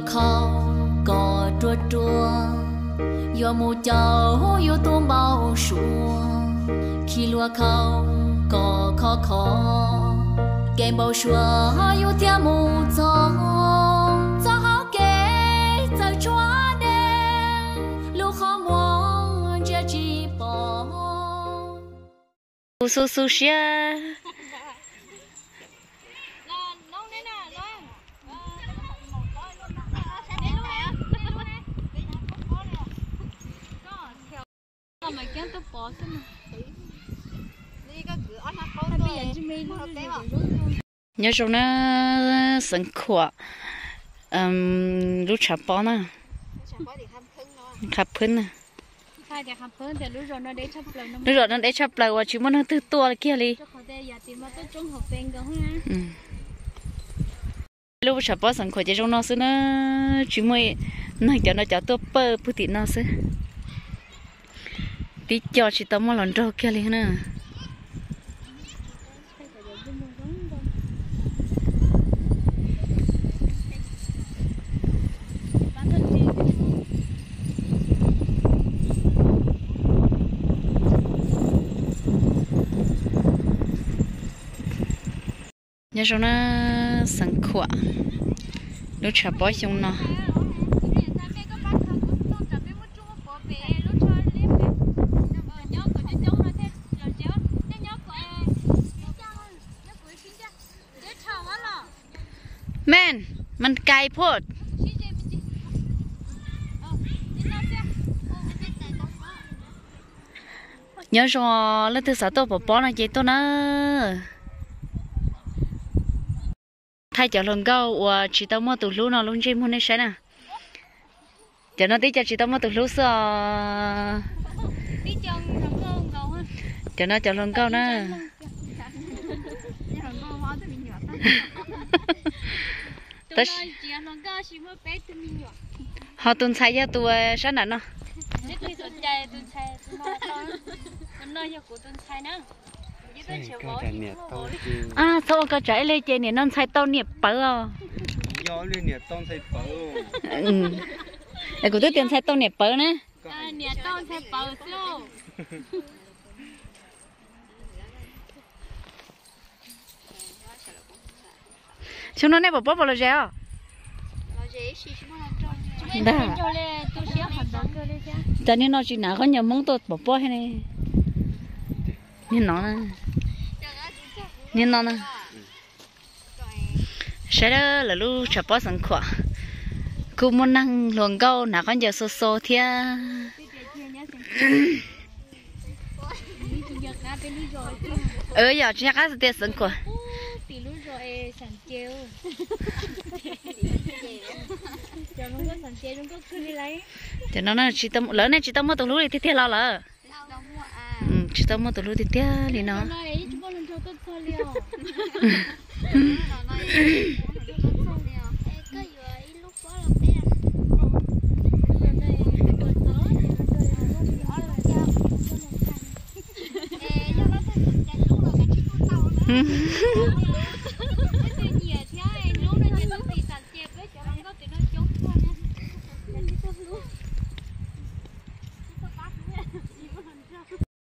Khau kom ruaj ruaj, yuav mus caum yus tus npau suav. Khi hlua khau kom khov kho, kev npau suav yus thiaj mus txog. Txoj hauv kev txawm tshuav dej, lub qhov muag ntsia tsis pom. Kuv xu xu siab. Nyob zoo na, xeev khuam, lub tshav pob na, qha phwb na. Lub zos no deb tshaj plaws uas tsis muaj neeg twg tuaj kiag li. Lub tshav pob xeev khuam ces zoo no xwb na, tsis muaj neeg cov no cov tuaj pawj pug tim no xwb. Tib co tsis tau muaj los nrog kiag li na. Nyob zoo na, xeev khuam, lub tshav pob xyoo no. Man, man kais phoj. Nyob zoo, leej twg xav tuaj pov pob no ces tuaj na. Thaij cov hluas nkauj uas tsis tau muaj tus hlub no lub ntsej muag nej saib na. Cov no tib co tsis tau muaj tus hlub xwb os. Cov no cov hluas nkauj na. Ho tus ntxhais yog tus sab nram no. Txhob ua koj tsav ib leeg ces niam no ntxhais tau niam pawv os. Es kuv twb tias ntxhais tau niam pawv na. Xyoo no nej pov pob puas lom zem os? Ntag. Cov niag no tsis hnav khaub ncaws Hmoob tuaj pov pob thiab ne. Niag no, niag no na. Saib lawv lub tshav pob xeev khuam, kuj muaj neeg hluas nkauj hnav khaub ncaws xo xo thiab. Yog tsis nco qab tias xeev khuam. Cov no lawv nej tsis tau muaj tus hlub li tiag tiag los lawm? Tsis tau muaj tus hlub tiag tiag li no.